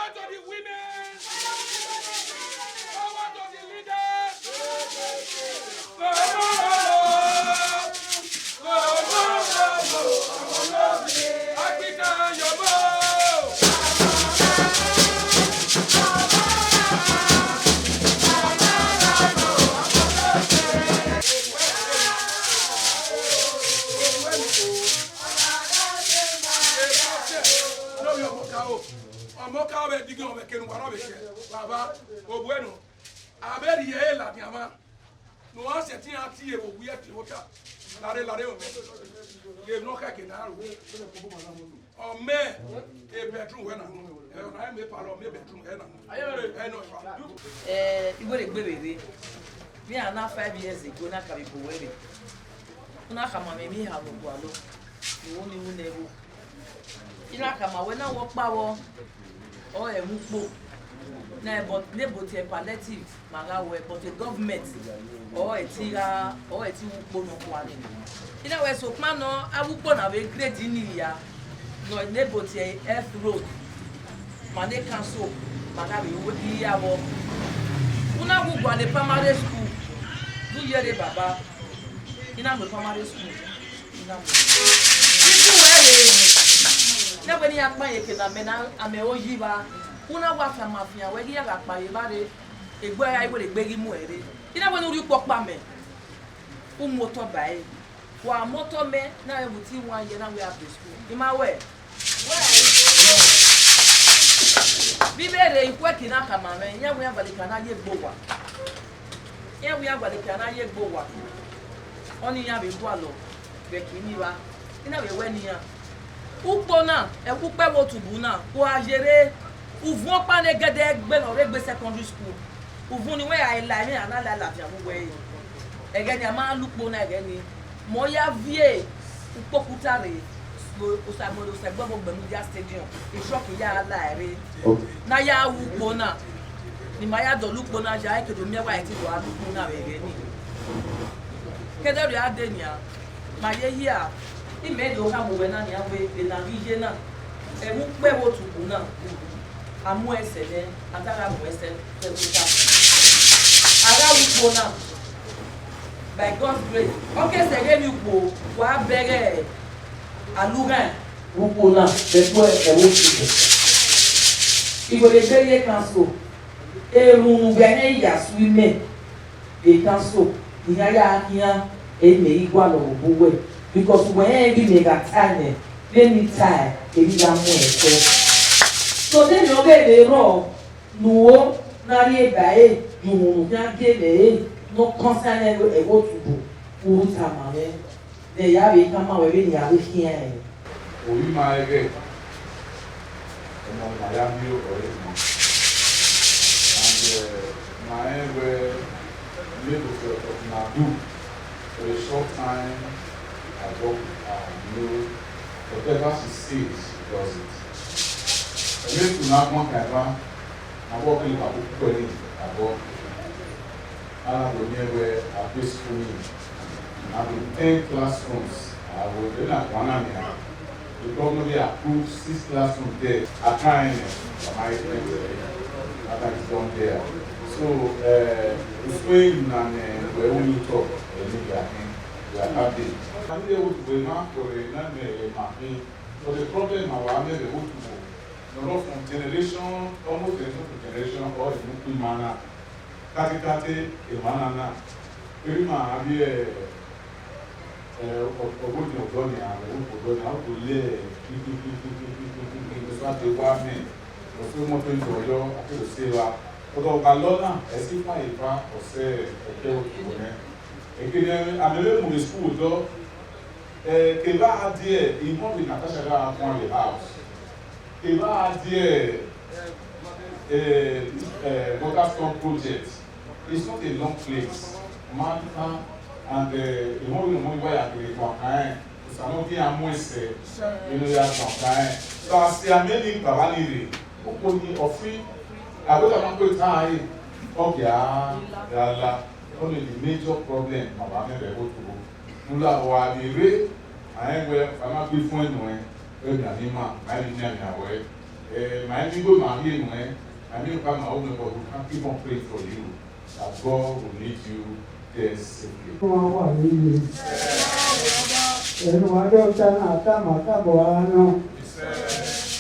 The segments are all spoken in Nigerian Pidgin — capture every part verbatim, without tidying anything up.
To the women, power to the leaders. Africa, your Baba, obueno. No ase ti ati ewo wi ati wota. Lare lare o. Ye no ka ke na ro. O me. E bedroom we na. E na me pa lo me bedroom e na. E no fa. Eh, iwe le gbe rere. Me ana five years ago na ka bi bo were. Una ka ma me mi ha no gwa lo. Ni wo ni wo ne wo. Ina ka ma we na wo pa wo. O e mu po. Na but ne but e palliative. Maga we, but a government or a tira or a ti wukpo no kwani. Ina we so kma no awukpo na we grade ni ya. No ne but a F road. Mane council maga we we ya wo. Una gu gwa le primary school. Du yere baba. Ina mo primary school. Ina mo. Ibu we le. Na we ni akpa ye ke na me na ame oyi ba. Una wa fa mafia we ya ga pa ye ba re. Egbe ya iwe le gbe gi mu ere. Ina we no ri po pa me. U moto ba e. Wa moto me na e buti wan ye na we a school. Ima we. Bibere ikwe kina kama me. Ya we a bali kana ye gbo wa. Ya we a bali kana ye gbo wa. Oni ya be gwa lo. Be kini wa. Ina we we ni ya. Ukpo na, e ukpe wo tubu na. Wa yere. Uvun pa ne gede gbe lo re gbe secondary school. Uvun ni we a ila mi ana la la ti amu we. Ege ni a ma lukpo na ege ni. Mo ya vie ukpo kutare. Osagbo osagbo mo gbenu dia stadium. Isho ki ya la ere. Na ya ukpo na. Ni ma ya do lukpo na ya eke do mi wa eti do lukpo na ege ni. Kede ri ade ni a. Ma ye hia. Ime do ka mo we na ni a we e na bi ye na. E mu pe wo tubu na. Amu ese ne, atara amu ese ne. Ara ukpo na. By God's grace. Okay, se ge mi ukpo wa bere alugan. Ukpo na, be ko e wo ti. Ibo le be ye kan so. E runu ge ne ya swime. E kan so. Iya ya kiya. E me igwa lo bo we. Because when e bi me ga time. Let me tie, èmi la mú ẹ̀kọ́. So then you get the raw, no, na ye ba e, you move, you get the e, no concern e go e go to do, uru tama me. Then you have a come out with the other here. Orí máa ẹgbẹ́ ọmọ Miami ọ̀rẹ́ mi. And uh, my ẹgbẹ́ Lagos of Nadu. For a short time, I work with her. You know, whatever she says, she does it. Eme kuna mwa kaiba, na work in Babu Kweli, I work. Ala do nye we a base school. I have ten classrooms. I will be like one and a half. The government they approved six classrooms there. I can't, my friend, that is done there. So, uh, the swing and uh, we only talk, uh, maybe I think we are happy. And they would be not for a name, but the problem our name would know. No, from generation, almost a new generation or a new manner. Kati kati, a manner now. Very man, have you, uh, Ọgọdì ọ̀dọ́ ni àwọn orúkọ ọ̀dọ́ ni àwọn kò lé ẹ̀ kíkíkíkíkíkíkíkí ní sọ́ọ́ àti wá mí lọ sí mọ́tò ìjọ ọ̀yọ́ àti òsè wa. Ọ̀dọ̀ ọ̀gá lọ́nà ẹ̀sìn fàyè bá ọ̀sẹ̀ ẹ̀kẹ́ òkú rẹ̀. Èkéde àmì lè mú mi sùkúù ọ̀dọ́. Kèbá adìẹ ìmọ̀ mi Natasha dára fún the house. Kèbá adìẹ water store project. It's not a long place. Manta and the one we know why I can go kind. It's not the amwese. You know ya go kind. So I say many babali re. Uko ni ofi. Abuta mako tai. Okay, ah, la la. Only the major problem mama me be go to. Nula wa dire. Aye we fama gbe fun enu e. E na ni ma, ma ni ni awon e. Eh, my amigo, my amigo, eh, my amigo, my own, but we can keep on praying for you that God will lead you there safely. Wọ́n wà nílé. Ẹnu wa dé ọ̀tá náà, tá màá kábọ̀ wá náà.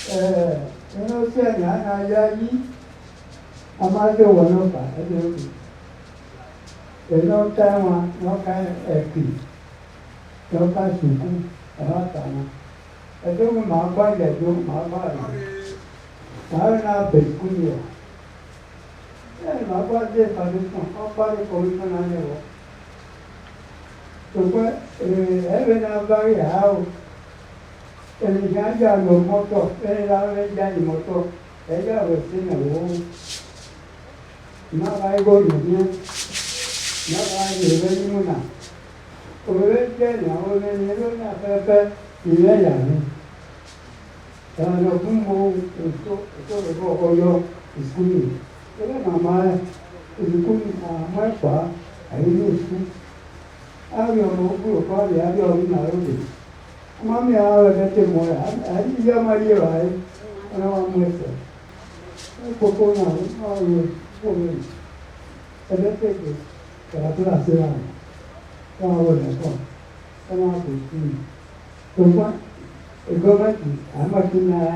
Ẹ, inú sí ẹ̀yà náà yá yí. A máa dé wọ̀ náà fà, ẹ dé òkè. Èyí ló tẹ́ wọn, wọ́n ká ẹ̀kì, wọ́n ká ṣùkú, ẹ má tà wọn. Ẹ tó mú màá gbọ́ ilẹ̀ tó màá gbọ́ àlọ́. Màá rí náà bẹ̀ kú ni ọ̀. Ẹ má gbọ́ dé ìpàdé kan, wọ́n gbọ́ dé kọ̀wé fún náà ní ẹ̀wọ̀. Ṣùgbọ́n ẹ bẹ náà bá rí àá o. Èmi kì í jà lọ mọ́tò, ẹ yà wẹ́ jà ní mọ́tò, ẹ yà wẹ́ sí ìnáwó. Maka ego nyamia, maka yebe nyimuna. Obe jenya, obe nyebe na pepe, ile ya ni. Kana kumbo, eto, eto ego oyo, iskuni. Ele na mae, iskuni na mae kwa, ayi ni iskuni. Abịa m okpuru ka ọ dị, abịa ọrụ na oge. Ama m ya ahụ ebe te mụọ ya, anyị ihe amaghị ịrụ anyị, ọ na-awa m ese. Ekpoko na ọrụ, ọrụ, ebe te gị, ka atụrụ asịrị ahụ, ka ọ were kọ, ka ọ na-abụ isi. Tụkwa, ego mmadụ, amaki na ya,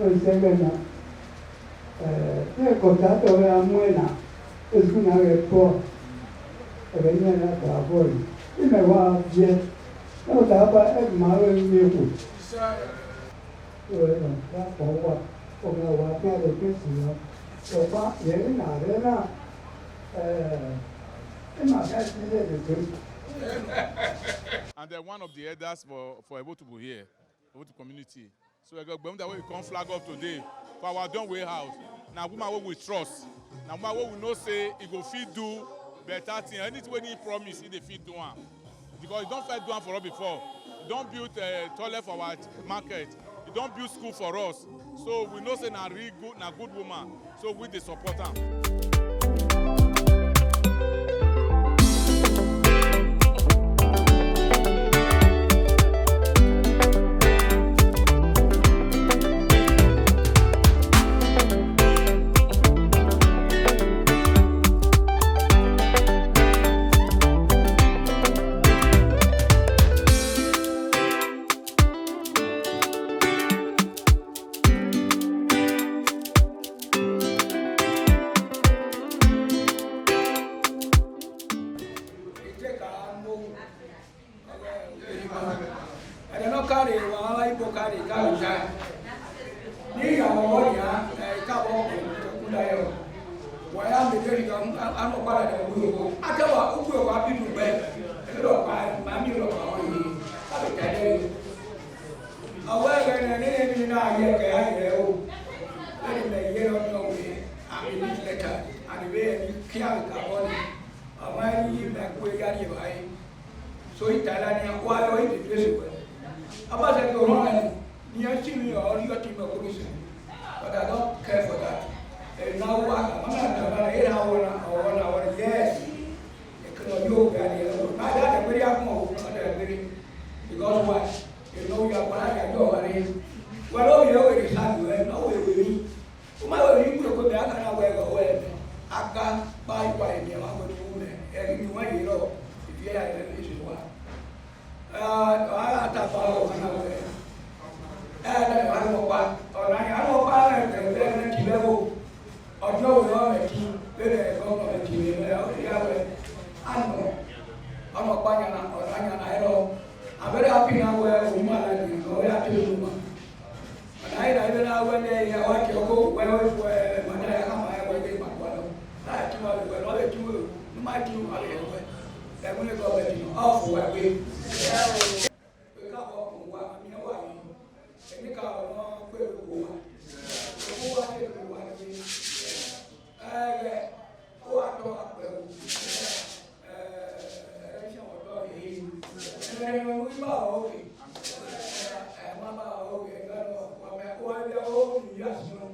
o ise gị na, Ee, na-ekọta atọrọ ya mwe na ezigbo na repọ ebe nye ya ka abụọ ime wa bie na ụta aba egwumarụ ime ekwu wee nọ ya ka ụwa oge ụwa bịa da kesi ya ọkpa yeri na arena ee ịma ka esi ihe dị. And then one of the elders for, for Ebotubu here, Ebotubu community. So I got them that way we come flag up today for our Don Way House. Now woman wey we trust. Now woman wey we know say e go fit do better thing. Anything wey he promise, he dey fit do am. Because he don fit do am for us before. He don build uh, toilet for our market. He don build school for us. So we know say na real good, na good woman. So we dey support am. Ẹ̀dẹ̀ náà káre wà á láyé bó káre káre já. Ní ìyàwó wọ́n yà ẹ̀ káàbọ̀ ọ̀pọ̀ ìjọkúnlá yẹ wọ̀. Wọ́n yà mí lórí kan, á mọ̀ padà dẹ̀ wúlò kó. Á tẹ́ wà ó kúrò wá bínú bẹ́ẹ̀. Èmi lọ pa màá mi lọ pa wọ́n yìí. Káàbọ̀ jáde rẹ̀. Àwọn ẹgbẹ́ rẹ̀ nílé mi náà yẹ kẹ́ á yẹ o. Lẹ́yìn mẹ́ yẹ lọ́dún ọ̀wẹ́, àmì ní ìlẹ̀kà, àmì bẹ́ẹ̀ ni kí á lè kà bọ́ ni. Ama yi na kue ya ye bai. So itala ni akwa yo ite twese kwe. Aba se ko hona ni. Ni ya si mi o ri o ti mo ko ni se. But I don't care for that. And now what? Mama na na era wona wona wona yes. E ko yo ga ni. Ma da da beri akmo na da beri. Because why? You know you are para ya yo are. Well, oh, you are very sad. No, we we. Uma yo ni kuro ko be aka na we go we. Aka ba yi wa ni ma ko tu me. E ni wa yi ro. Ibi ya ni ni wa. Ah, ara ta pa o na we. Eh, na wa mo pa. O na ya mo pa na ke be na ti be ko. Ọjọ́ wo lọ rẹ̀ kí lórí ẹ̀kọ́ ọmọ rẹ̀ kì í lè rẹ̀ ó yá rẹ̀. Àná ọmọ pààyàn náà ọ̀rọ̀ àyàn náà ẹ̀rọ. Àbẹ̀rẹ̀ àpì náà wẹ̀ òun máa rẹ̀ nìyẹn lọ́wọ́ yá tó lù mọ́. Màdá yìí náà yìí náà wẹ̀ ní ẹ̀yà wá kí ọkọ̀ wẹ̀ wẹ̀ wẹ̀ màdá yà ká máa wẹ̀ ní ìpàdé wa lọ. Láì tí wọ́n wẹ̀ lọ́wọ́ tí wọ́n lù má tí wọ́n lè wẹ̀. Ẹ̀mú ní gọ́ọ̀mẹ̀ntì náà ọ̀fù wẹ̀ gbé. Pé káàbọ̀ ọkùnrin wa àmì ẹ̀wà yìí. Èmi ká ọ̀nà pé òkú wa. Òkú wa ṣe òkú wa ṣe. Ẹ̀rẹ̀ ó wà tọ́ àpẹ̀wò. Ẹ̀rẹ̀ ṣe ọ̀dọ́ yìí. Ẹ̀rẹ̀ ló ń bá òkè. Ẹ̀ má bá òkè. Ẹ̀gbọ́n náà wà mẹ́ kó wá bí ó ń yá sùn.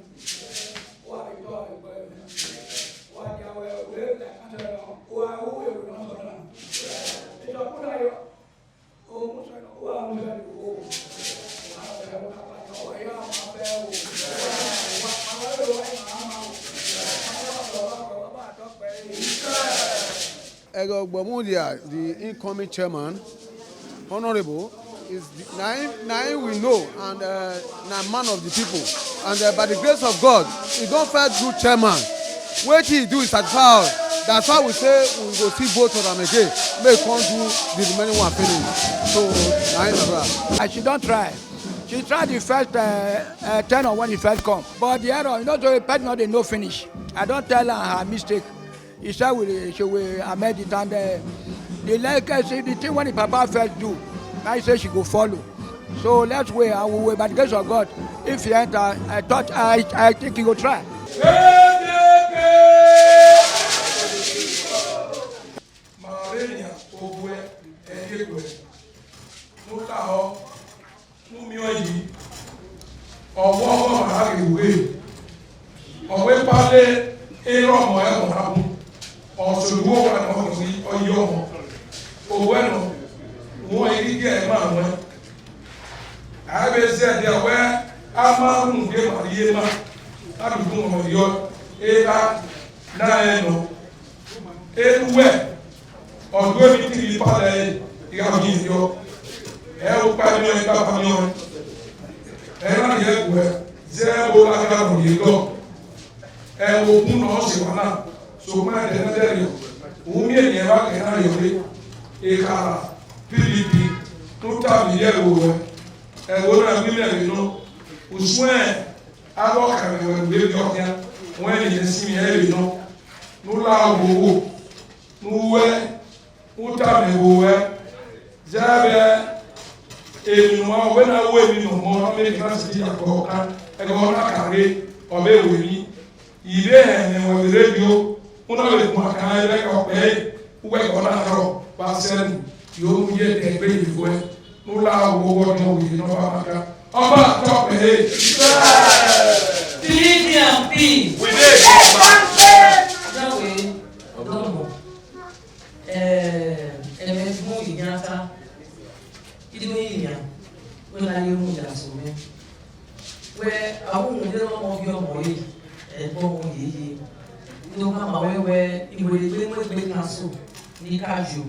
Wà á fi tọ́ àpẹ̀wò. Wà á di àwọn ẹ̀wò ẹ̀ kàtà náà. Wà á wó èrò náà sọ̀rọ̀. Ìjọkúnlá yọ. O musa ni o wa musa ni o. Wa bẹ o ka ba ni o ya ma bẹ o. Ego Gbomudia, the incoming chairman, honorable, is the, na him, na him we know, and uh, na man of the people. And uh, by the grace of God, he don first do chairman. Wetin he do is satisfy us. That's why we say we go still vote for am again. Make he come do the remaining one finish. So, na him na that. And she don try. She try the first uh, uh, ten or when he first come. But the error, you know, the person no dey know finish. I don tell her her mistake. He said we, she will amend it and uh, the legacy, the thing when the papa first do, I say she go follow. So let's wait and we will, by the grace of God, if he enter, I thought, I, I think he go try. Marenia Ogwe Ekekwe, Nutaho, Numioyi, Owo Mara Ewe, Owe Pale, Ero Moe Morabu, Osuruo Wano Oyomo, Oweno, Wo Igi Ema Mwe, Abese Dewe, Ama Mwe Mariema, Adugun Oyo, Era, Naeno, Eruwe, ọdún èmi tì í palẹ̀ ìyàwó yìí yọ. Ẹ ò pa ní ọyìn bàbá mi ọyìn. Ẹ náà yẹ kù ẹ, ṣé ẹ wo lágbára kò yé lọ? Ẹ wo kún náà ṣe wà náà, ṣùgbọ́n ẹ tẹ̀lé tẹ̀lé o. Òun mi ènìyàn bá kẹ̀ náà yọ̀ pé ìkàrà P D P tó tàbí yẹ̀ wò ẹ. Ẹ wo náà mílíọ̀nù nínú. Òṣùwọ̀n ẹ̀, abọ́ kàwé wẹ̀ wẹ̀ bí ọ̀kẹ́, wọ́n ẹ̀ lè sí mi ẹ̀ lè nù. Nula wowo, nuwe, uta me wowe, zebe, emi no ma we na we mi no mo na me ka si ya ko ka, e ko na ka re, o be we mi. Ibe he me we radio, una be kuma ka e be ko pe, we ko na ro, ba sen, yo mu ye te pe ni we. Nula wo wo no wi no ba maka. Ọba tọpẹ. P D P and P. We dey. That way, don't know. Eh, eh, mu inyata. Idu inya. We na ye mu ya so me. We awu mu de no mo bi omo yi. E gbo mo yi yi. Idu ka ma we we iwe gbe mo gbe council. Ni ka ju.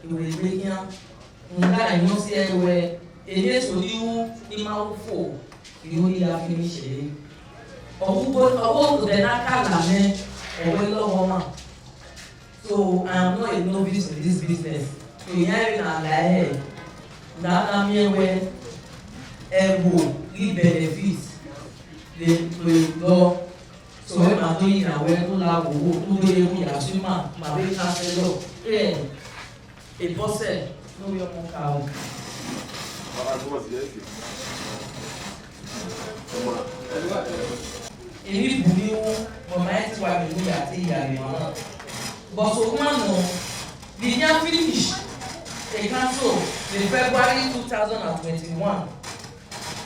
Iwe gbe yan. Nga enyo si ewe, enye so ni u ni ma u fo, ni u ni ya finish e. Owu go, owu go de na ka la me, owe lo wo ma. So I am not a novice in this business. So ya e na la e. Nga na mi ewe, e wo, ni benefit. Le, le do. So e ma do yi na we, to la wo, to do ye mu ya si ma, ma be ka se lo. Eh. Ebose, no we omo ka o. Emi bumi wo, mo ma eti wa mi ni ya ti ya mi mama. But so kuma no, the year finish. E council, the February two thousand and twenty-one.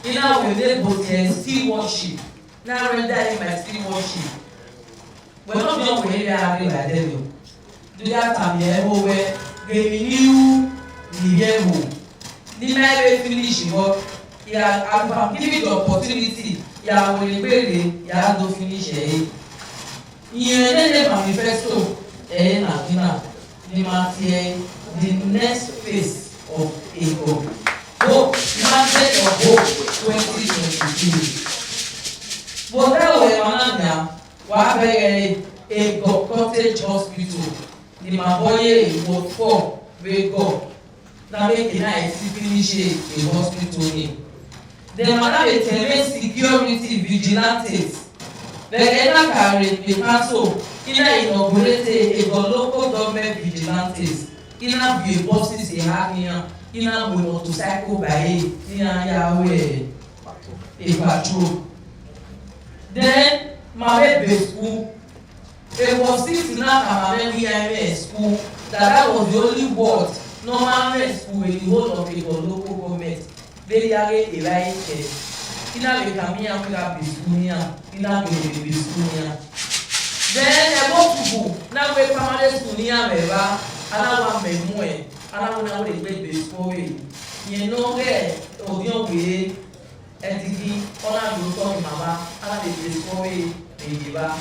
Ina we dey both here still worship. Na render him my still worship. Weno mi ọkụ ebe a dị la delo. Ndị ata mi ebe owe, gemi niu, ni ebe. Ni ma ebe finish work, ya alfa give me the opportunity, ya were gbere, ya do finish eh. Ihe nene manifesto eh na gina, ni ma tie the next phase of Ego. Hope, Mandate of Hope twenty twenty-three. But that way, mananya, Wa bẹ̀rẹ̀ Ego Cottage Hospital ni ma bọye ward four be go. Na make na esi finish a hospital ni. Dem ma na be tẹ̀lé security vigilantes. Bẹ̀rẹ̀ na kare pe council ina inaugurate Ego local government vigilantes. Ina bi buses e ha ni ya. Ina we motorcycle by ni ya we a patrol. Then, my baby school. It was six na my baby I school. That that was the only word normal school in the whole of Ego local government. They are a right. Ina be kamiya we have school here. Ina be be school here. Then I go to school. Now we primary school here, me ba. Ana wa me mu e. Ana wa na we be school we. You know, eh, odion we. Edigi, ona do to mi mama, ana de de ko we de de ba.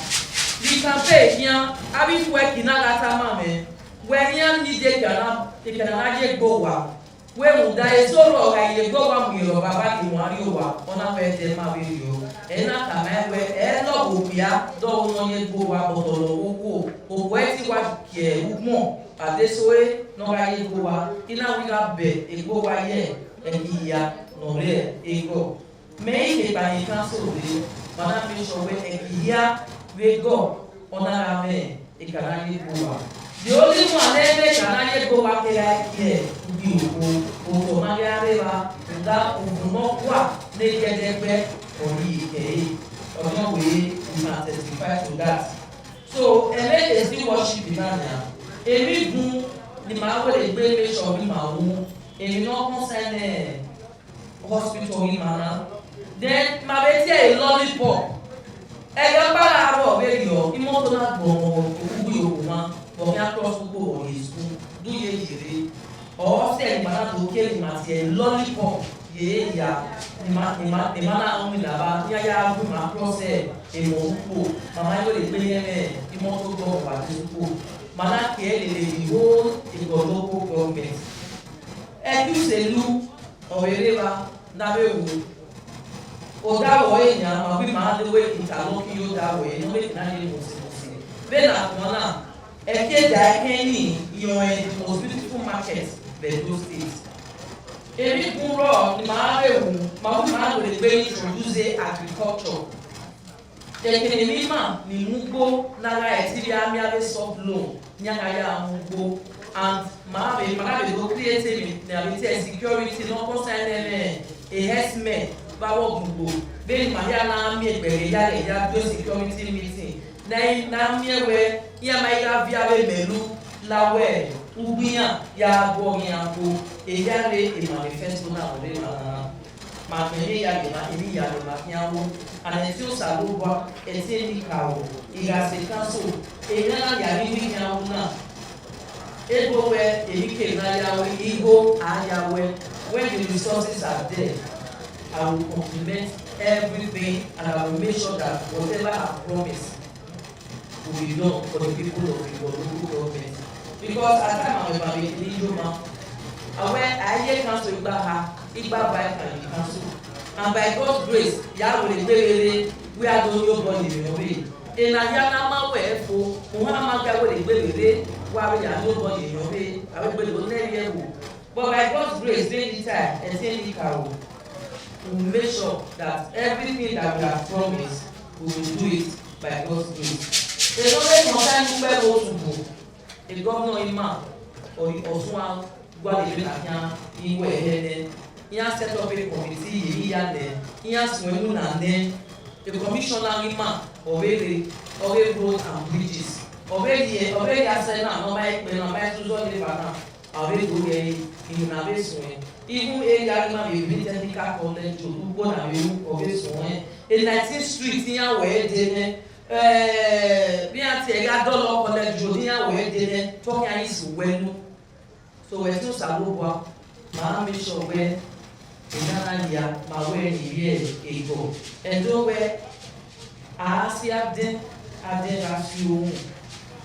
Ni campaign ya, abi ku e kina lata mame. Where you need the Ghana, the Ghana Gbowa. Where would I so wrong? I ye go one with your baba, the one you are, on a bed, the Mario. And not a man where Elo Ubia, though no ye go up, but Olo Uku, who went to what care, Ukmo, but this way, no, I ye go up, in a week up bed, it go by ye, and he ya, no, there, it go. Mee eke kpahe council rre, ma na make sure wẹ ẹki hia vbe gọ, ọ na gha mwẹ Ekana ye kpo owa. The only one ne ẹmwẹ Ekana ye kpo owa kegha kie ubi okhuo, otọ ma ghi a rre evba, rhunmwuda uvun ne ọ kua ne ẹdẹgbẹ ọ rhie kẹre. Ọni wẹ, we can testify to that. So, ẹmwẹ e still worship na nia. Emwi bun ne ima were egbe make sure wẹ ima wu, emwi ne ọ concern hospital ni ima na. Then ma vbe tie lollipop. Ẹghẹ ọkpa gha rrọọ vberriọ, imoto na gbọmọ uwu ye owa, vbe ọ khian cross ukpo vbe ọ rrie school, do ye yere. Ọ sẹ ne ima na do kie ne ima tie lollipop ye ya, ne ima, ne ima, ne ima na winna evba, iran ya gu ima cross emọ ukpo, ma ma were egbe ne ẹmwẹ imoto gbọmọ vbe a do ukpo. Ma na kie lele the whole Igbo local government. Ẹki uselu ọ vbe rre evba ne a vbe ru odaro ẹre nian, ma wẹ ima gha do wẹ interlock ye odaro ẹre, ne ọ vbe khin na ye mose mose. Vbene a guan na, ẹki da ẹkẹn ni, iran the most beautiful market vbe Edo State. Emwi bun rrọọ ne ima gha vbe ru, ma wẹ ima gha do egbe introduce agriculture. Ekene emwi ima ni mu ugbo na gha ẹti vbe a miẹn avbe soft loan, ne iran gha ya mu ugbo. And ma vbe, ma na vbe do create emwi ne a vbe tie security ne ọ concern ẹmwẹ herdsmen vbe avbe ọgbugbo. Vbene ima hia na miẹn egbe ghe ya ghe ya do security meeting, ne a, ne a miẹn wẹ iran ma i gha viọ avbe mẹlu la wẹ ugbo iran ya gu ọghe iran kpo. Ehia rre manifesto na vbe ọ rre evba na. Ma gbẹn emwi ya ghe ma, emwi ya ghe ma khian ru. And ẹtin Osanobua, ẹtin enikaro, I gha sẹ council, emwi na ya ghi vbe khian ru na. Ebo wẹ emwi kemwi na ya ru, igho a ya wẹ. When the resources are there, I will complement everything and I will make sure that whatever I promise will be done for the people of Igbo local government. Because at time I'm a Bamekini Joma, and when I hear council Igba ha, Igba by can be council. And by God's grace, ya will be very, we are the new body in your way. In a yana ma we fo, Muhammad will be very, why we are nobody in your way. I will be the only level. But by God's grace, many time, and say we will make sure that everything that we have promised, we will do it by God's grace. Enowe concern Upe Osubu, the governor ima, or Osun Guale Bena Kian, Iwe Hene, he has set up a committee, he had the, he has when you and then, the commissioner ima, already, already road and bridges, already, already I said now, no, my, my, my, Susan Levana, avbe do ghe, I na vbe suẹn. Even area ni ma vbe vbe Technical College, ugbo na vbe ru, ọ vbe suẹn. A nineteen street iran wẹ dede nẹ, eh, vbe iran tie gha dọlọ College Road iran wẹ dede nẹ, tọ khian yi su wẹ nu. So wẹ te Osanobua, ma make sure wẹ, ena na ya, ma wẹ ni vbe egọ. Ẹdo wẹ, a si adẹn, adẹn gha fi ohun.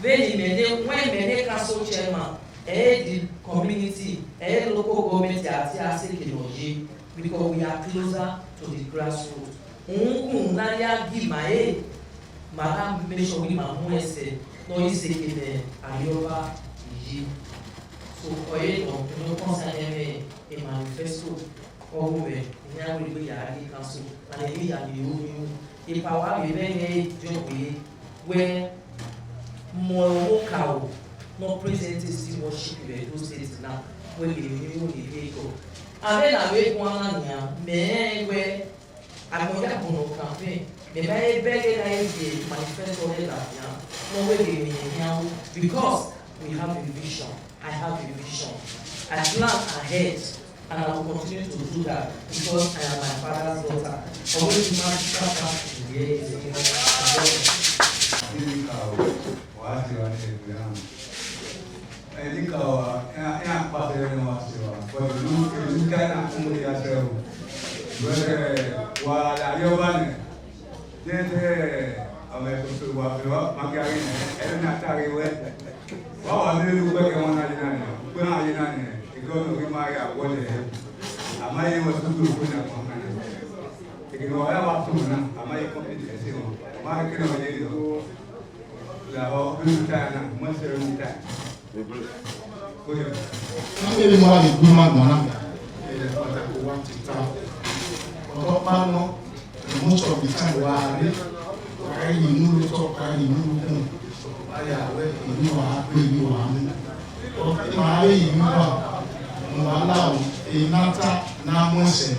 Vbene mẹ ne, when mẹ ne council chairman, ẹ the community, ẹ local government, a te a seke nọ ye, because we are closer to the grassroots. Uhunmwu ne a ya gie ima re, ma na make sure wẹ ima mu ẹsẹ ne ọ i seke ne Ayọba yi. So, ọre nọ, ne ọ concern ẹmwẹ manifesto. Ọghe mwẹ, I yan wẹ egbe ya gha ye council, and I ya gha ye ru. Epa wa vbe mwẹ ghe John wẹ, wẹ mu ọmọ okaro ne ọ present a stewardship vbe Edo State na, wẹ ghe emwi ni ru ni vbe egọ. Amwẹ na vbe guan na nian, mẹ rẹn wẹ, agbọn ya gbọnọ campaign, mẹ ma he bẹghe na he gie manifesto re ladian, ne ọ wẹ ghe emwi ne khian ru, because we have a vision. I have a vision. I plan ahead, and I will continue to do that because I am my father's daughter. Always demand papa to the end. Enika o, wa se wa ni ẹgbẹ na. Enika o, ẹ ẹ pa se ẹrẹ wa se wa. But you know, you guys are coming here so. But uh, wa la yo ba ne. Then uh, Ame kutu wa wa magari ne ena tari we. Wa wa ne lu be ke wana jina ne. Kuna jina ne. Igo no ki ma ya wo le. Ama ye wa su ku na kwa kana. Igo wa ya wa tu na. Ama ye ko ti se mo. Ma ke no ye yo. La ho ku ta na. Mo se ru ta. Ame le mo la le gbe ma gbọn na. Ele pata ko wa ti ta. Ọ̀tọ̀ pa nọ, most of the time wa re, wa yi nu lo tọ, wa yi nu lo kun. Wa ya we, yi nu wa pe, yi nu wa mu. Ọ̀tọ̀ ma re yi nu wa. Mo wa la o, e na ta, na mo se.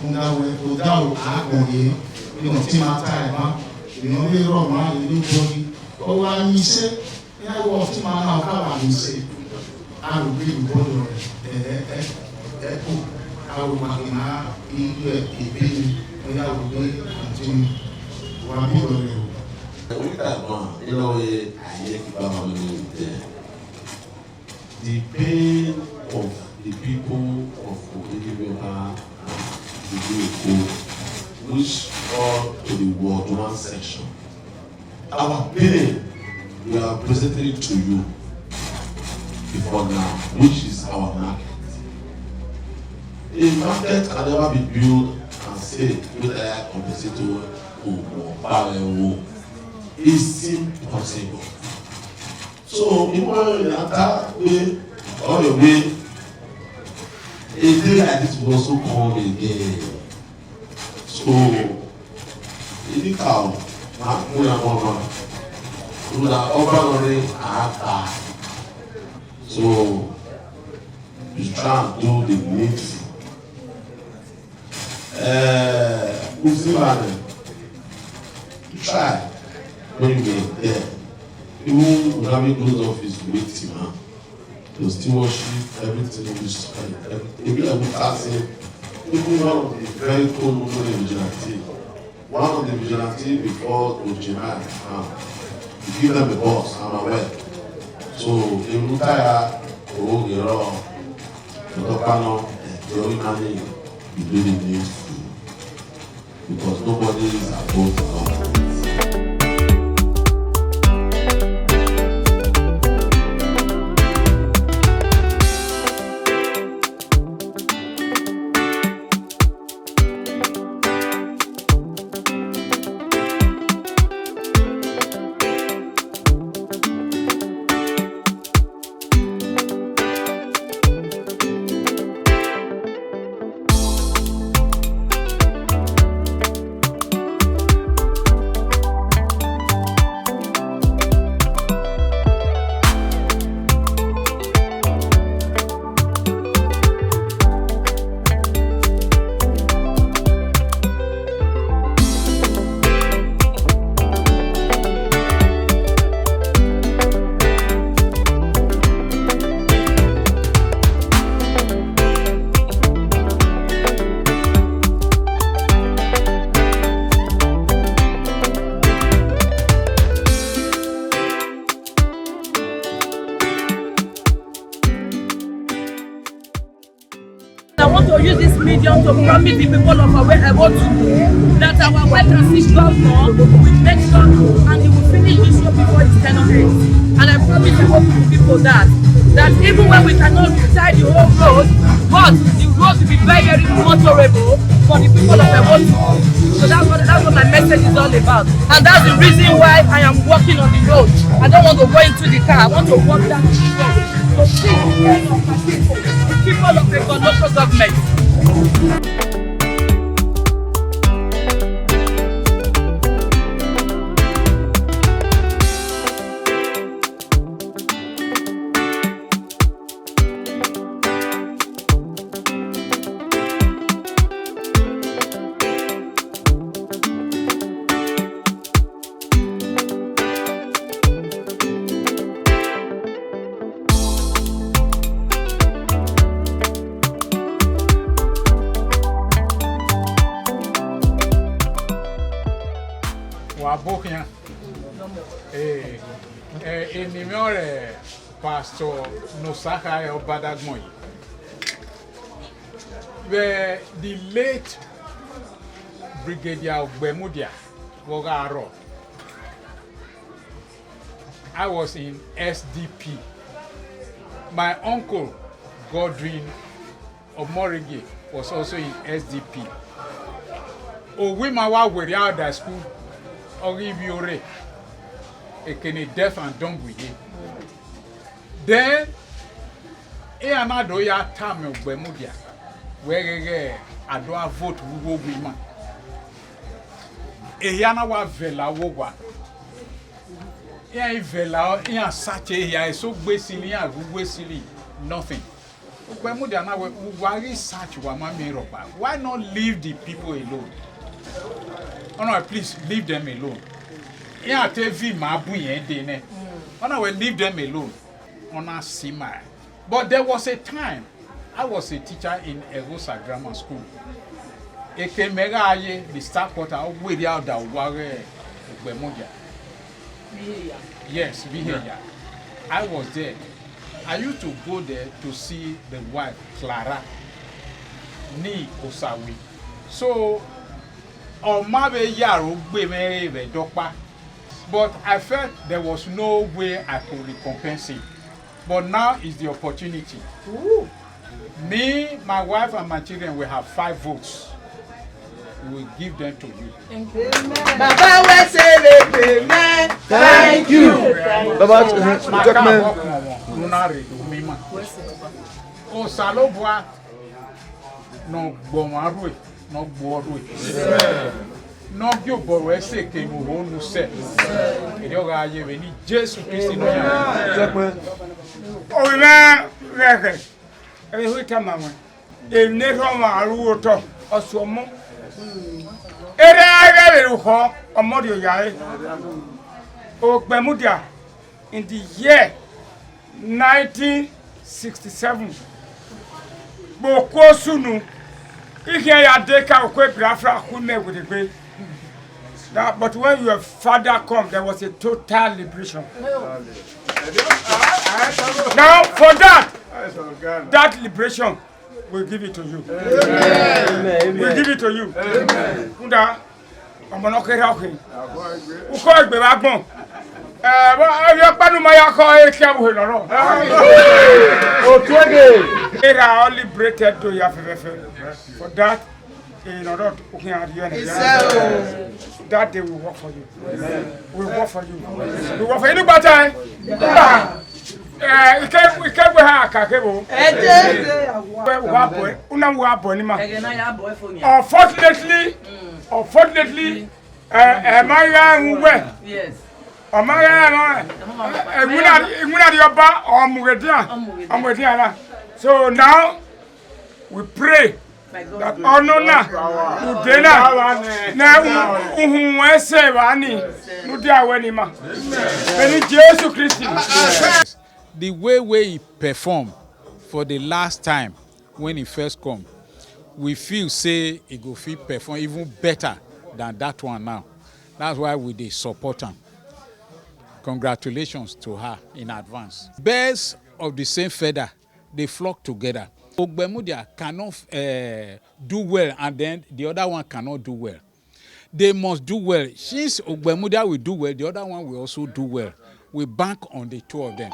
Mo ga we, o da o, a ko ye. Ni o ti ma ta e ma. Ni o le ro ma, e le bo ni. O wa ni se. Ẹ wọ fún ma náà ká wà ní ṣe. A rò pé ìbọ̀dọ̀ rẹ̀ ẹ̀ ẹ̀ ẹ̀ kù. A rò pàtó máa ń yọ ẹ̀ ìbí ni. Ó yà wò pé àti mi wà bí ọ̀rẹ́ o. Wíkà gan, iná wẹ̀ ayé kíkà máa ń lò jẹ́. The pain of the people of Okekebeoka and Ilu Eko, which fall to the Ward One section. Our pain, we are presenting it to you before now, which is our market. A market can never be built and say, "With a compensator, it's impossible." So, even when you attack me, all the way, a day like this will also come again. So, any cow, not put a mama. Una over the ring, I So, you try and do the needful. Uh, Usimane, try when you get there. Even having close office with him, huh? They still worship everything in this time. If you ever ask him, even one of the very cool women in Vigilante, one of the Vigilante before Ojima, um, he give them a boss, I'm aware. So, they retire, oh, you know, Doctor Pano, eh, the only man he do the needful. Because nobody is above the law. I want to use this medium to promise the people of Awe Ewotu that our well-conceived governor will make sure and he will finish this road before his tenure ends. And I promise Ewotu people that, that even when we cannot tie the whole road, but the road will be very, very motorable for the people of Ewotu. So that's what, that's what my message is all about. And that's the reason why I am walking on the road. I don't want to go into the car. I want to walk down the road. So please, people of Eko local government. Wa bo khian. Eh, eh, eni mẹ ọrẹ Pastor Nosakhai Obadagbon yi. Vẹ the late Brigadier Ogbemudia vwọ gha rrọọ, I was in S D P. My uncle, Godwin Omorige, was also in S D P. Owima wa were out of school, Ogi Biore, Ekene deaf and dumb with him. Then, e anado ya tame Ogbemudia, where ado a vote wo wima. E ya na wa vela wo wa. Iya ivela, iya sache, iya eso gbesili, iya gugwesili, nothing. Ogbemudia na we, we wari search wa ma me roba. Why not leave the people alone? Oh no, please leave them alone. Iya te vi ma bu yen de ne. Oh no, we leave them alone. Oh na sima. But there was a time I was a teacher in Erosa Grammar School. Ekemega aye, the star quarter, Ogberia Oda Ware Ogbemudia. Yes, Biheya. I was there. I used to go there to see the wife, Clara, ni Osawi. So, Omabe Yaro Gbeme Dopa. But I felt there was no way I could recompense him. But now is the opportunity. Me, my wife, and my children will have five votes. We will give them to you. Baba we say amen. Thank you. Baba, uh, Jackman. Luna redo mima. Osalobua no gboma rue, no gbo rue. No gyo boro ese ke mu ho nu se. Ejo ga ye we ni Jesu Kristi no ya. Jackman. Owe me reke. Ewe hu ita ma wen. Ene ro ma ru oto osuomo. Ere agha le ru ho omo ri oya e. Ogbemudia in the year nineteen sixty-seven. Gboko sunu. Ihe ya de ka okwe Biafra hu me with the That, but when your father come, there was a total liberation. Now, for that, that liberation, we give it to you. Amen. We give it to you. Amen. Kunda, ọmọ náà kéré ọkùnrin. Ukọ ẹgbẹ́ wa gbọ́n. Ẹ bá ẹ yọ pẹ́nu máa yá kọ́ ẹ kí ẹ wò lọ́rọ̀. Otu ege. Era all liberated to ya fẹ́fẹ́fẹ́. For that, in order to that day we work for you. We work for you. We work for you. Nígbà tá ẹ, ẹ, ike, ike gbé ha kàkébò. Wà bọ̀ ẹ́, una wà bọ̀ ẹ́ ní ma. Unfortunately, unfortunately, ẹ, ẹ máa ń ra ń wẹ̀. Ọmọ rẹ̀ ẹ máa ń wẹ̀. Ìwúna di ọba ọmọ rẹ̀ díà. Ọmọ rẹ̀ díà náà. So now, we pray that ọ̀nà náà, ùdè náà, na uhun ẹsẹ̀ wa ni, nùdí àwẹ̀ ni ma. Bẹ́ẹ̀ni Jésù Kristi. The way wey he perform for the last time when he first come, we feel say he go fit perform even better than that one now. That's why we dey support am. Congratulations to her in advance. Birds of the same feather, they flock together. Ogbemudia cannot uh, do well and then the other one cannot do well. They must do well. Since Ogbemudia will do well, the other one will also do well. We bank on the two of them.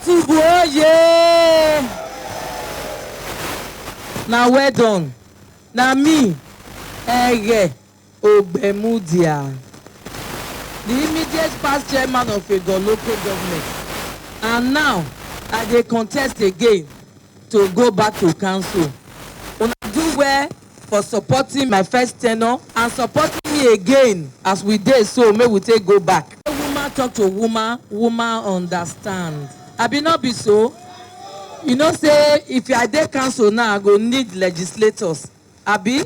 Tubu oye! Na well done. Na me, Ege Ogbemudia, the immediate past chairman of Ego local government, and now I dey contest again to go back to council. Una do well for supporting my first tenure and supporting me again as we dey so, make we take go back. Woman talk to woman, woman understand. Abi no be so? You know say if I dey council now, I go need legislators. Abi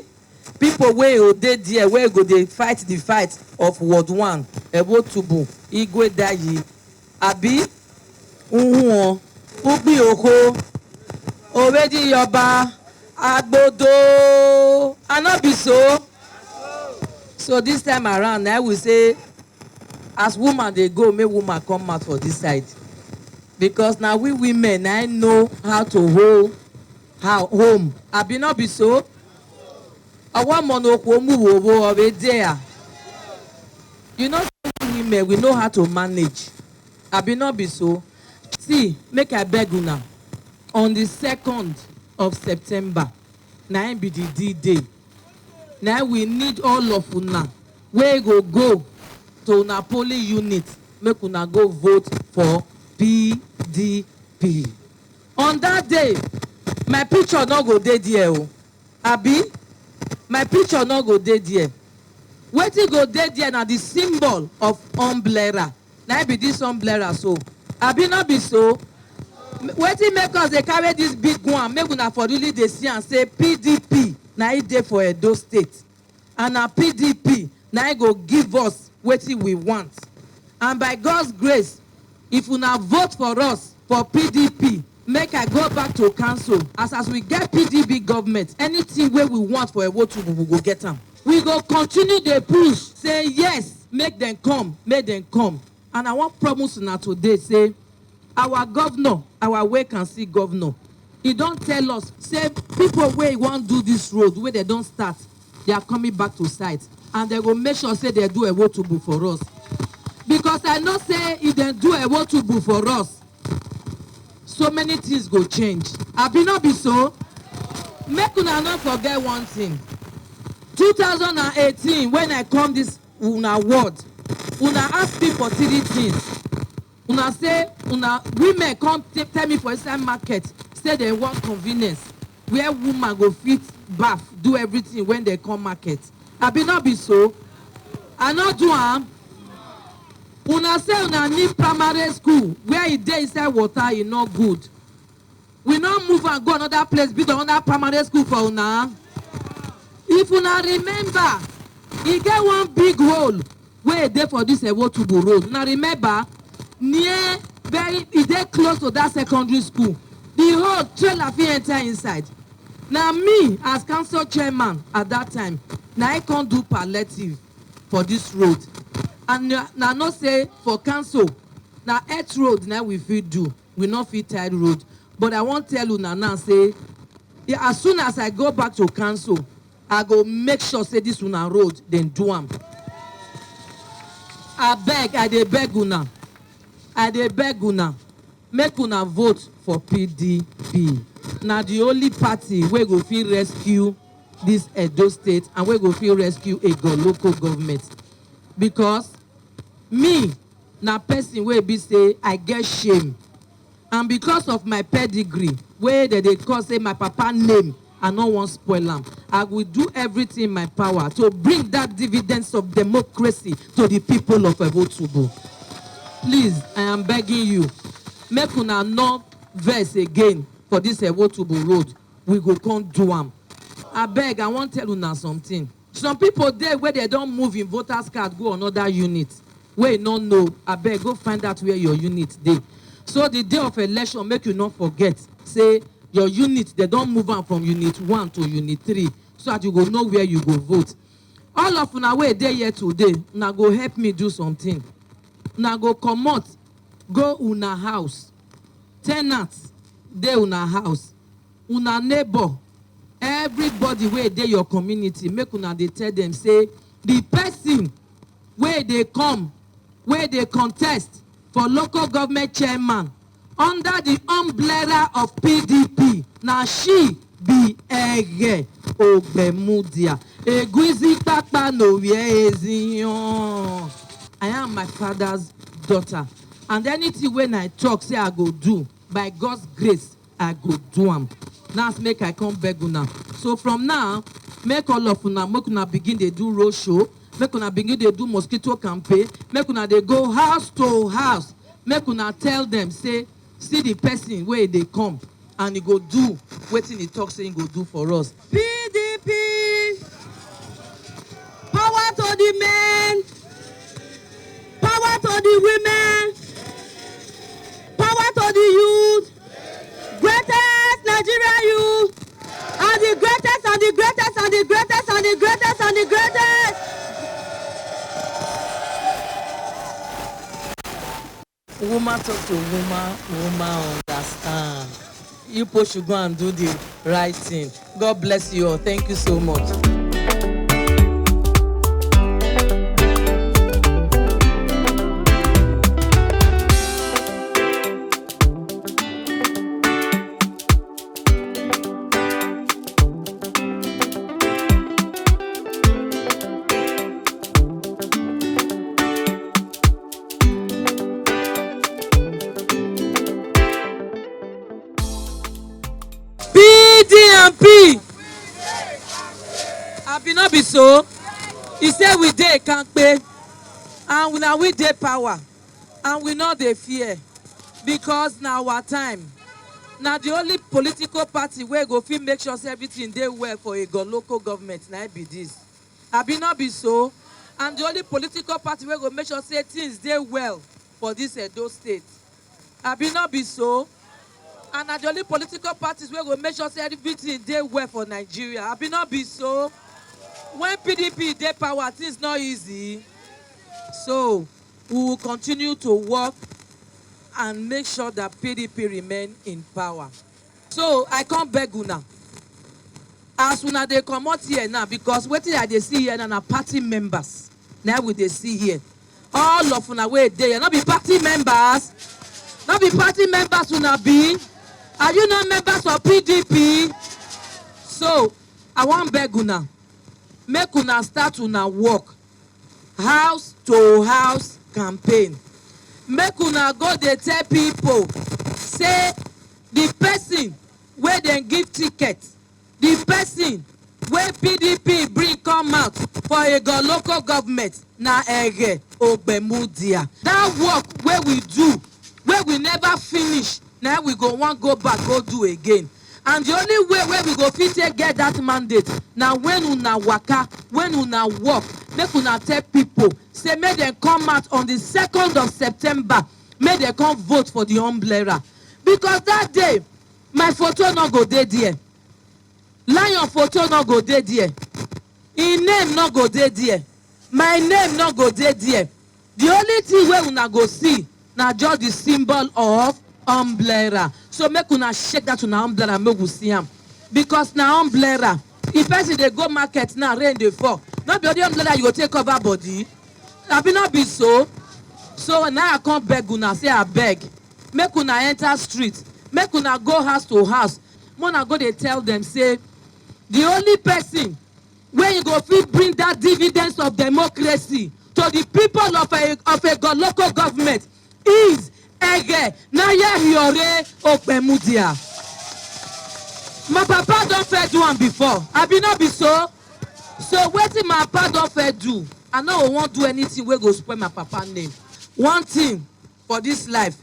people wey go dey there, wey go dey fight the fight of Ward One, Ewotubu, Igwe Dayi, abi Uhuo, Ubi Oko, Oredi Yoba, Agbodo. I no be so. So this time around, I will say, as woman dey go, make woman come out for this side, because na we women na know how to hold how home. Abi no be so? Awa mono kwo mu wo wo ove there. You know, women, we know how to manage. Abi no be so? See, make I beg una. On the second of September, na im be the D-Day. Na we need all of una wey go go to una polling unit, make una go vote for P D P. On that day, my picture no go dey there o. Abi? My picture no go dey there. Wetin go dey there na the symbol of umbrella. Na im be this umbrella so. Abi no be so? Wetin make us dey carry this big one, make una for really dey see am say P D P na e dey for Edo State. And na P D P na e go give us wetin we want. And by God's grace, if una vote for us for P D P, make I go back to council. As as we get P D P government, anything wey we want for Ewotubu, we go get am. We go continue dey push say yes, make dem come, make dem come. And I wan promise una today say our governor, our wait and see governor, e don tell us say people wey wan do this road wey dem don start, they are coming back to site, and dem go make sure say dem do Ewotubu for us. Because I know say if dem do Ewotubu for us, so many things go change. Abi no be so? Make una no forget one thing. Two thousand and eighteen, when I come this una ward, una ask me for three things. Una say, una women come t- tell me for inside market say dem want convenience where woman go fit baff, do everything when dem come market. Abi no be so? I no do am. Una say una need primary school where e dey inside water, e no good. We no move am go another place, build another primary school for una. If una remember, e get one big hole wey e dey for this Ewotubu road. Una remember, near, very, e dey close to that secondary school. The hole, trailer fit enter inside. Na me, as council chairman at that time, na I come do palliative for this road. And na, na know say for council, na earth road na we fit do. We no fit tile road. But I wan tell una now say, yeah, as soon as I go back to council, I go make sure say this una road, dem do am. Abeg, I dey beg una. I dey beg una. Make una vote for P D P. Na the only party wey go fit rescue this Edo State and wey go fit rescue Ego local government. Because me, na person wey be say I get shame. And because of my pedigree, wey dem dey call say my papa name, I no wan spoil am. I will do everything in my power to bring that dividends of democracy to the people of Ewotubu. Please, I am begging you, make una no vex again for this Ewotubu road. We go come do am. Abeg, I wan tell una something. Some people dey wey dem don move im voters card go another unit wey e no know. Abeg, go find out where your unit dey. So the day of election, make you no forget say your unit, dem don move am from unit one to unit three, so that you go know where you go vote. All of una wey dey here today, una go help me do something. Una go comot go una house. Tenant dey una house, una neighbor, everybody wey dey your community, make una dey tell dem say the person wey dey come, wey dey contest for local government chairman, Under the umbrella of P D P, na she be Ege Ogbemudia. Eguizi Papa no where Ezion. I am my father's daughter, and anything when I talk, say I go do, by God's grace, I go do am. Now make I come beg una. So from now, make all of una, make una begin dey do road show, make una begin dey do mosquito campaign, make una dey go house to house, make una tell them say, see the person wey dey come and he go do wetin he talk say he go do for us. P D P, power to the men, power to the women, power to the youth, greatest Nigeria youth, and the greatest and the greatest and the greatest and the greatest and the greatest. Woman talk to woman, woman understand. You people should go and do the right thing. God bless you all. Thank you so much. P D and P. Abi no be so? He say we dey kampe, and we na we dey power, and we no dey fear, because na our time. Na the only political party wey go fit make sure say everything dey well for Ego local government, na im be this. Abi no be so? And the only political party wey go make sure say things dey well for this Edo state. Abi no be so? And na the only political parties wey go make sure say everything dey well for Nigeria. Abi no be so? When P D P dey power, things no easy. So we will continue to work and make sure that P D P remain in power. So I come beg una, as una dey comot here now, because wetin I dey see here na, na party members na we dey see here. All of una wey dey here, no be party members, no be party members una be. Are you not members of P D P? So I wan beg una, make una start una work, house to house campaign. Make una go dey tell people say the person wey dem give ticket, the person wey P D P bring come out for Ego local government, na Ege Ogbemudia. That work wey we do, wey we never finish, na we go wan go back go do again. And the only way wey we go fit take get that mandate na when una waka, when una work, make una tell people say make dem come out on the second of September, make dem come vote for the umbrella, because that day my photo no go dey there, Lion photo no go dey there, im name no go dey there, my name no go dey there. The only thing wey una go see na just the symbol of umbrella. So make una shake that una umbrella, make we see am, because na umbrella. If person dey go market now, rain dey fall, no be only umbrella you go take cover body? Abi no be so? So now I come beg una say, abeg, make una enter street, make una go house to house, make una go dey tell them say the only person wey you go fit bring that dividends of democracy to the people of a of a go local government is Ege Nayahiore Okpemudia. My papa don fair do am before, abi no be so? So wetin my papa don fair do, I no go wan do anything wey go spoil my papa name. One thing for this life,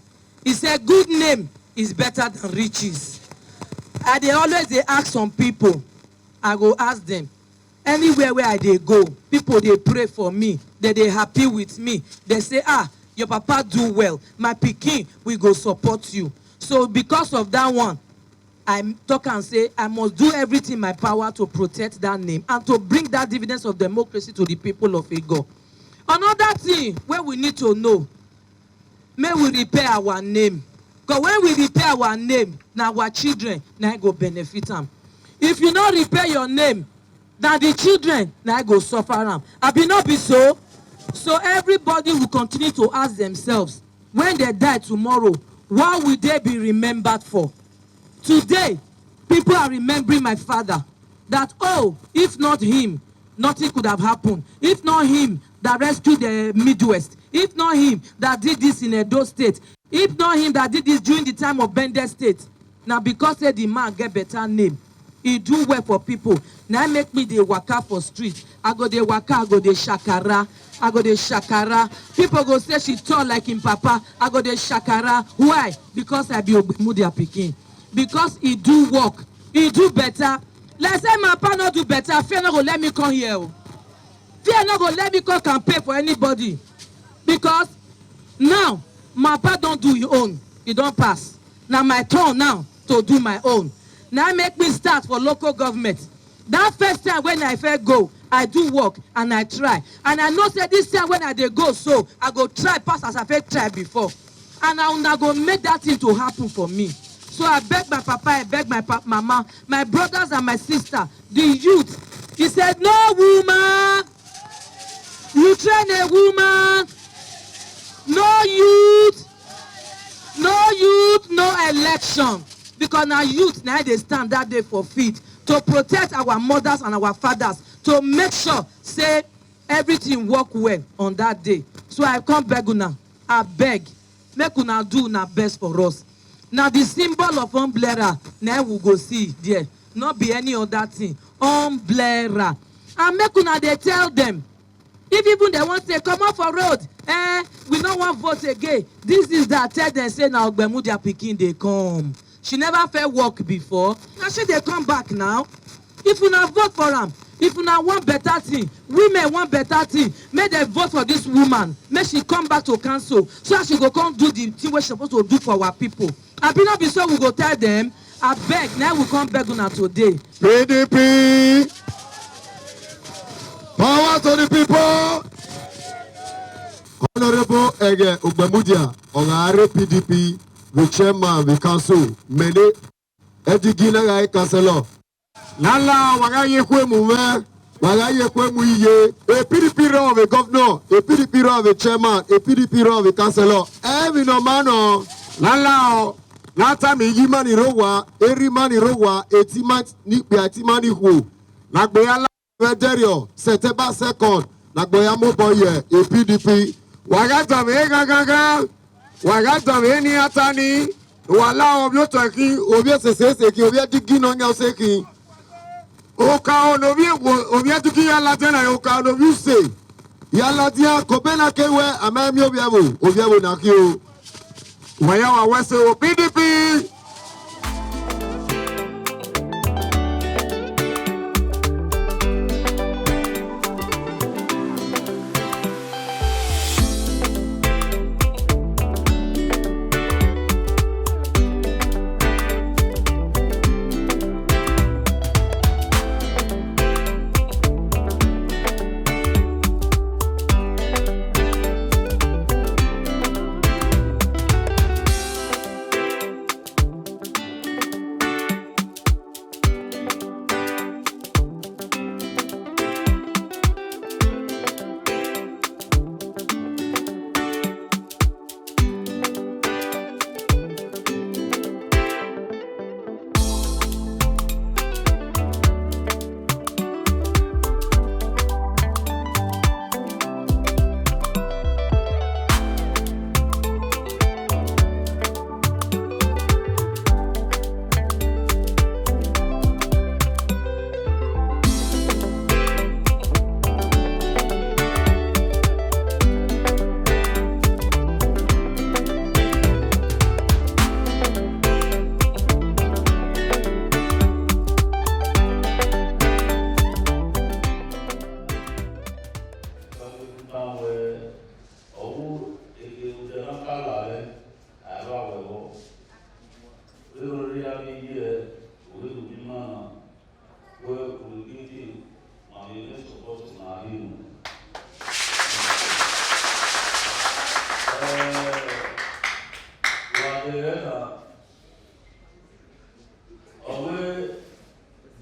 he say good name is better than riches. I dey always dey ask some people, I go ask them, anywhere where I dey go, people dey pray for me, they dey happy with me, they say, ah, your papa do well, my pikin, we go support you. So because of that one, I talk and say I must do everything in my power to protect that name and to bring that dividends of democracy to the people of Ego. Another thing wey we need to know, make we repair our name, because when we repair our name, na our children na go benefit am. If you no repair your name, na the children na go suffer am. Abi no be so? So everybody will continue to ask themselves, when they die tomorrow, What will they be remembered for? Today, people are remembering my father, that, oh, if not him, nothing could have happened. If not him that rescued the Midwest, if not him that did this in Edo State, if not him that did this during the time of Bende State, na because say the man get better name, he do well for people. Na im make me dey waka for street. I go dey waka, I go dey shakara, I go dey shakara. People go say she tall like him papa. I go dey shakara. Why? Because I be Ogbemudia pikin. Because he do work, he do better. Like say my papa no do better, fear no go let me come here o. Fear no go let me come campaign for anybody. Because now, my papa don do him own, e don pass. Na my turn now to do my own. Na im make me start for local government. That first time when I first go, I do work and I try. And I know say this time when I dey go so, I go try pass as I first try before. And I una go make that thing to happen for me. So I beg my papa, I beg my pa- mama, my brothers and my sister, the youth. He said, "No woman, you train a woman, no youth, no youth, no election." Because na youth na dey stand that day for field to protect our mothers and our fathers, to make sure say everything work well on that day. So I come beg una, I beg, make una do una best for us. Na the symbol of umbrella na we go see there, not be any other thing. Umbrella. And make una dey tell them. If even they want to come off for road, eh, we no want vote again. This is that, tell them say na Ogbemudia pikin dey come. She never fair work before. Now she dey come back now. If una vote for am, if una want better thing, women want better thing, make dem vote for this woman. Make she come back to council so that she go come do the thing wey she suppose to do for our people. Abi no be so we go tell them? Abeg, na we come beg una today. P D P, power to the people. Honorable Ege Ogbemudia, Ogare P D P, the chairman, the council, Mene, Edigina Gai Councilor. Nala, wagaye kwe mume, wagaye kwe muye. A P D P run of a governor, a P D P run of a chairman, a P D P run of a councilor. Every no man, no. Nala, nata mi yi mani rowa, eri mani rowa, eti man ni pe ati mani hu. Nagbe ala Federal, September second, Nagboya Moboye, a P D P. Waga dame ga ga ga, waga dame ni atani, wala obio taki, obio sese seki, obio digi no nya seki. Oka ono obio, obio digi ya la dena, oka ono obio se. Ya la dia, kobena kewe, ama mi obio, obio na kio. Wayawa West o P D P.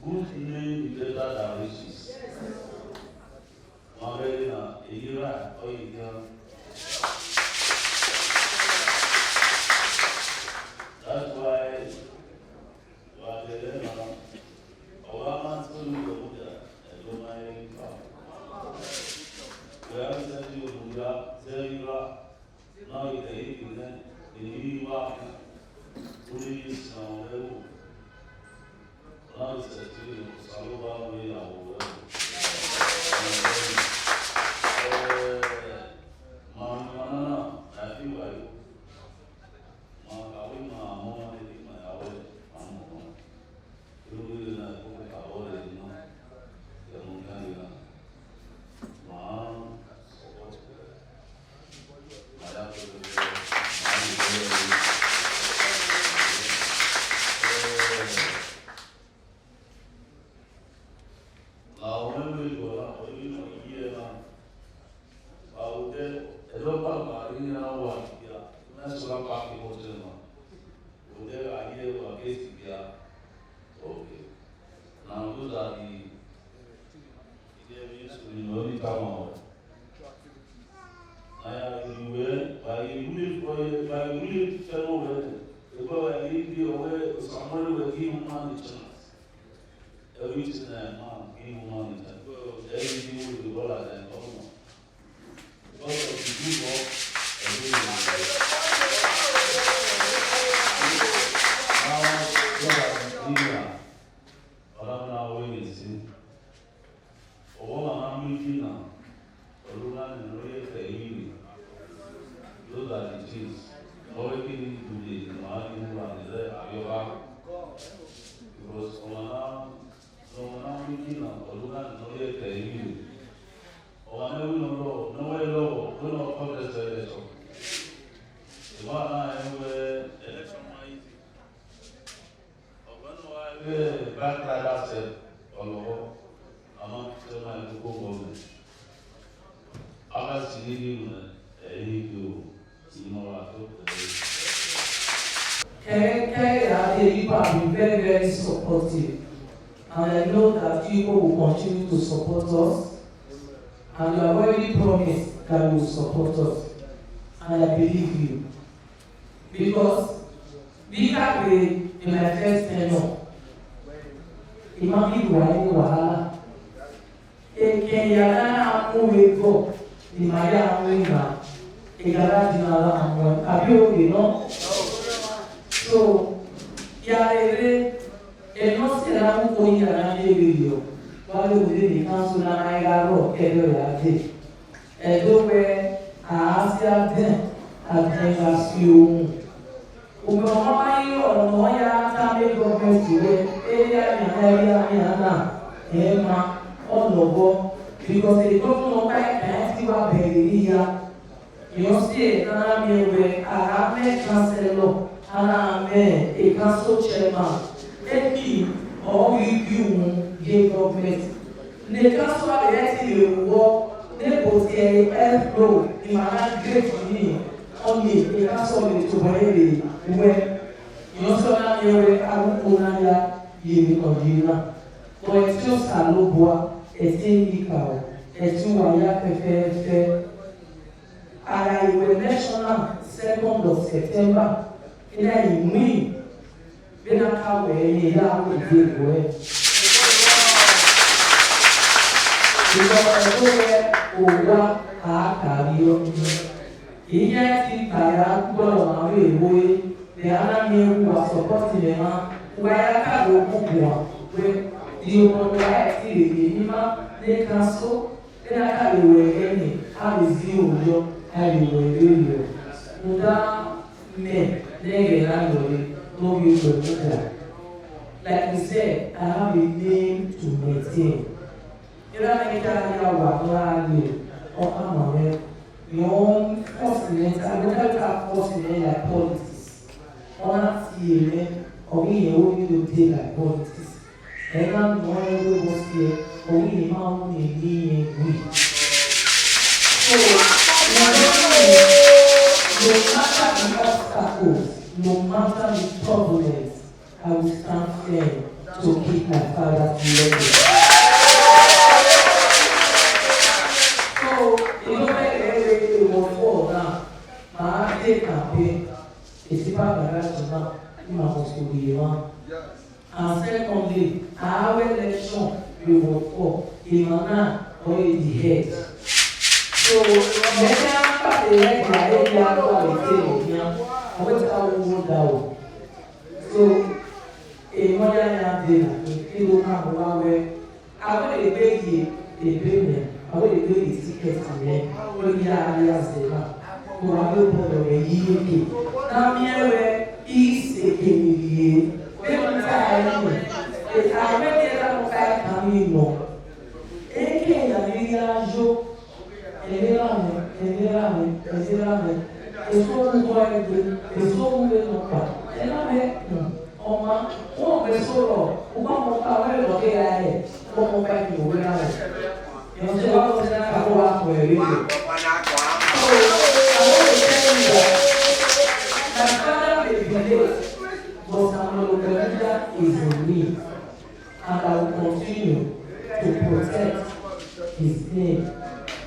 Good name is better than riches. Marina, Elira, Oyiga. Now it's a thing, Saloba, we are well. Eh, Mama, Mama, I feel like, Ma, I will, Ma, Mama, they think my hour, Mama, Mama. You will not put my hour, you know. The Montana. Ma, support. Okay. Now those are the, the only time out. Aya, ìwé, by ìwé, by ìwé fẹ́ràn rẹ̀, ẹgbẹ́ wa yìí di ọ̀wẹ́ Samuel wẹ̀ kí n máa ní chance. Everything I man, kí n máa ní chance. Everything we do, all I can come on. Because of the good work, everything I do. Now, God has been here. Ọlọ́run náà wé mi sí. Ọwọ́ màmá méjì náà, olúwa ni lórí ẹ̀fẹ̀ yìí ni. Those are the things. Lọ́wọ́ kí ni ìdúlé ni màá ní wà nílẹ̀ àyọ̀bá. Because ọmọ náà, ọmọ náà méjì náà, olúwa ni lórí ẹ̀fẹ̀ yìí ni. Ọmọ náà wí lọ́wọ́, náà wẹ́ lọ́wọ́, wí lọ́wọ́ kọ́ tẹ̀sẹ̀ ẹ̀ sọ. Ìwọ náà ẹ̀ wẹ́ election máa yí sí. Ọ̀gbọ́n náà wá rí ẹ̀ bá kíláàdá sẹ̀ ọ̀lọ́wọ́, àmọ́ ṣé máa ń kó bọ́ọ̀lù? Aka sì ní bí mo ẹ̀ ní bí o, ìmọ̀ràn tó tẹ̀lé. Kẹ̀kẹ́ àti Ipa have been very, very supportive, and I know that you people will continue to support us, and you have already promised that you will support us, and I believe you. Because bí káàkiri in my first tenure, ìmọ̀ bí wà ní wàhálà. Èkè yàrá amúwe bọ̀ ni màá yà mú ìgbà ìgbàlá di ara àwọn àbí òkè náà. So, ya eré, èèyàn sì ra ń kó yàrá ní èrè yọ, wálé òde nìkan sọ lára ẹ̀rọ kẹ́lẹ́ ọ̀yà dé. Edowe ahasia den adenga si ohun. Ume ọmọ yi ọ̀nà ya ta me government we area mi na area mi na ema ọ̀nà bọ́ because the government of Kayaka ti wa bẹ̀rẹ̀ níyà. Yọ sí ẹ̀ náà mi wẹ̀ ara mẹ́ councillor ara mẹ́ a council chairman. Eki ọ̀ wí bí òun yé government. Nìkan sọ àbẹ̀yẹ ti lè wọ́ nípò tí ẹ ẹ lò ní màá great ní ọ̀nì nìkan sọ lè tó bọ́ ẹ lè wẹ́. Ìyọ́n sọ náà yẹ wẹ́ arúgbó náà yá yé mi kàn yé náà. Bọ̀ ẹ tí ó sà ló bọ́ a, ẹ tí ń yí kà ọ́, ẹ tí wà yá fẹ́fẹ́fẹ́. Ara ìwé national second of September. Ilé ìwé bí náà ká wẹ̀ ẹ́ ní ìyá àwọn ìdí ìwé ẹ̀. Ìjọba ẹ̀kọ́ yẹ kò wá àákàrí ọdún. Ìyẹn ti tàyà gbọ́dọ̀ àwọn èèwọ̀ ẹ̀. Bẹ̀rẹ̀ alámi ewu wà sọ́pọ́tì rẹ̀ máa wáyà káàdì òkú bù wọ́n pé di ọmọ wa ẹ̀ ti lè yé mímá ní ká só. Ena ka le were ene, a le zi oyo, a le were oyo. Muda me, nege na yore, no be oyo muda. Like you said, I have a name to maintain. Ira me ka ya wa no a le, o ama me. Your own force in it, I don't have force in it like politics. Ona ti eme, omi ye wo ni o de like politics. Ena no e wo wo si e, omi ye ma wo ni ni ye wi. So, no matter the obstacles, no matter the turbulence, I will stand firm to keep my father's legacy. So, you know, when they say they were four now, my take campaign. It's about the right to now. You must be one. And secondly, our election we will for Imana or the head. So, many are the head, the head, the head, the head, the head. So, Imana and the Go come over where I want to pay you, they pay me. I want to pay the ticket to me. Only I realize the man. Go and go for the way you make it. Now me where is a baby. They don't tell me. They are ready to fight me more. Eke ya ni ya jo. Elerame, elerame, elerame. Eso un duende, eso un lenopa. Elerame, oma, un besoro, uba mo pa we lo ke ya e, uba mo pa ki we la e. No se va a poner a cabo a muere. So, I want to tell you that my father may be late, but Samuel Okwenuga is in me. And I will continue to protect his name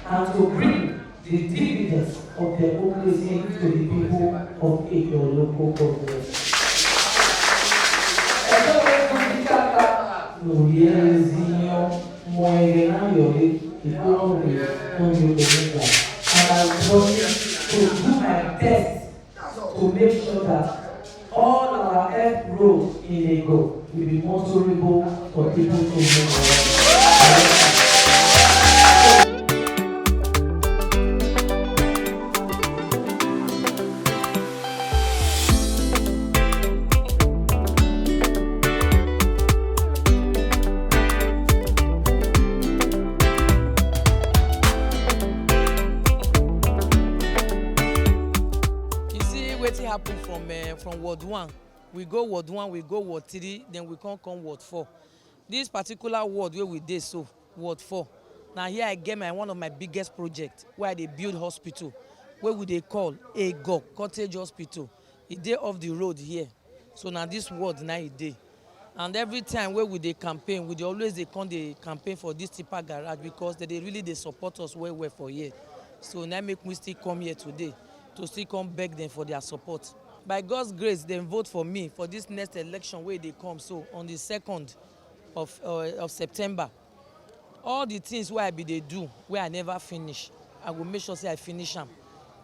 and to bring the dividends of democracy to the people of Edo local government. Ẹjọ́ pé kú ní kápá lòdì ẹ̀rẹ́sì yan mọ ẹ̀rẹ́ náà yọ̀lé ìkóràn rẹ̀ tó ń yọ pẹ̀lú ìgbà. And I promise to do my best to make sure that all our earth roads in Lagos will be motorable for people to move around. You see wetin happen from uh, from ward one, we go ward one, we go ward three, then we come come ward four. This particular ward where we dey so, ward four, now here I get my one of my biggest project where they build hospital, where we dey call Ego Cottage Hospital. E dey off the road here. So na this ward na e dey. And every time wey we dey campaign, we dey always dey come dey campaign for this tipa garage because they dey really dey support us well well for here. So na make we still come here today to still come beg them for their support. By God's grace, dem vote for me for this next election wey dey come, so on the second of uh, of September. All the things wey I be dey do wey I never finish, I go make sure say I finish am.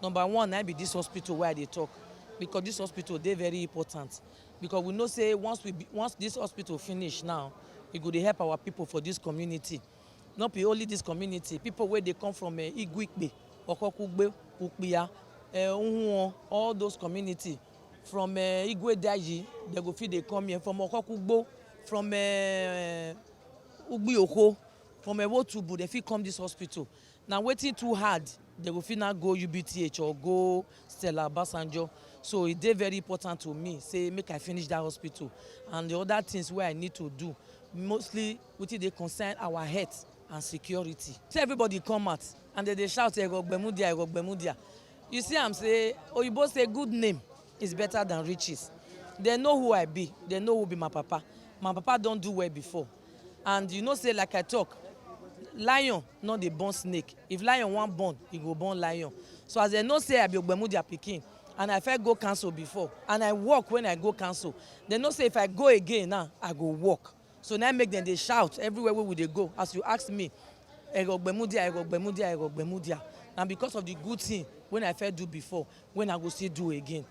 Number one na be this hospital wey I dey talk, because this hospital dey very important, because we know say once we be, once this hospital finish now, e go dey help our people for this community. Not be only this community, people wey dey come from uh, Igwikpe, Okokugbe, Ukpia, uh, Unhuon, all those community, from uh, Igwe Daji, they go fit dey come here, from Okokugbo, from uh, Ugbioko, from Ewotubu, they fit come this hospital. Now waiting too hard, they go fit now go U B T H or go Stella Obasanjo. So e dey very important to me say make I finish that hospital and the other things wey I need to do, mostly wetin dey concern our health and security. So everybody come out and they dey shout, "Ego Gbemudia, Ego Gbemudia." You see am say Oyibo say good name is better than riches. They know who I be. They know who be my papa. My papa don do well before. And you know say, like I talk, lion no dey born snake. If lion wan born, e go born lion. So as they know say I be Ogbemudia pikin, and I fit go council before, and I work when I go council, they know say if I go again now, I go work. So now make them dey shout everywhere wey we dey go. As you ask me, "Ego Gbemudia, Ego Gbemudia, Ego Gbemudia." Na because of the good thing wey I fit do before, wey I go still do again.